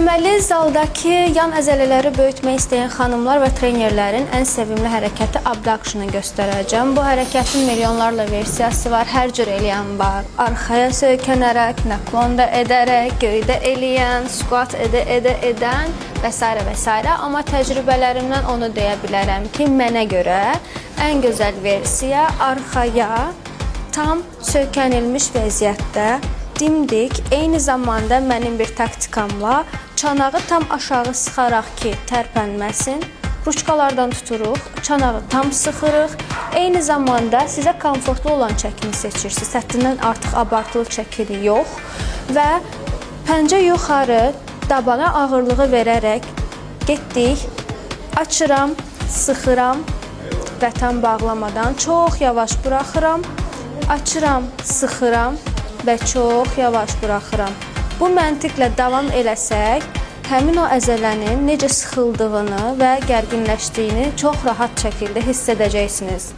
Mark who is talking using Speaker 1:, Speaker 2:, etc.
Speaker 1: Deməli, zaldakı yan əzələləri böyütmək istəyən xanımlar və trenerlərin ən sevimli hərəkəti abduction-ı göstərəcəm. Bu hərəkətin milyonlarla versiyası var. Hər cür eləyən var. Arxaya söykənərək, naklonda edərək, göydə eləyən, squat edə-edə edən və s. və s. Amma təcrübələrimdən onu deyə bilərəm ki, mənə görə ən gözəl versiya arxaya tam söykənilmiş vəziyyətdə dimdik, eyni zamanda mənim bir taktikamla çanağı tam aşağı sıxaraq ki, tərpənməsin. Ruçkalardan tuturuq, çanağı tam sıxırıq. Eyni zamanda sizə komfortlu olan çəkini seçirsiniz. Həddindən artıq abartılı çəkini yox və pəncə yuxarı dabana ağırlığı verərək getdik. Açıram, sıxıram və tam bağlamadan çox yavaş buraxıram. Açıram, sıxıram və çox yavaş buraxıram. Bu məntiqlə davam eləsək, həmin o əzələnin necə sıxıldığını və gərginləşdiyini çox rahat şəkildə hiss edəcəksiniz.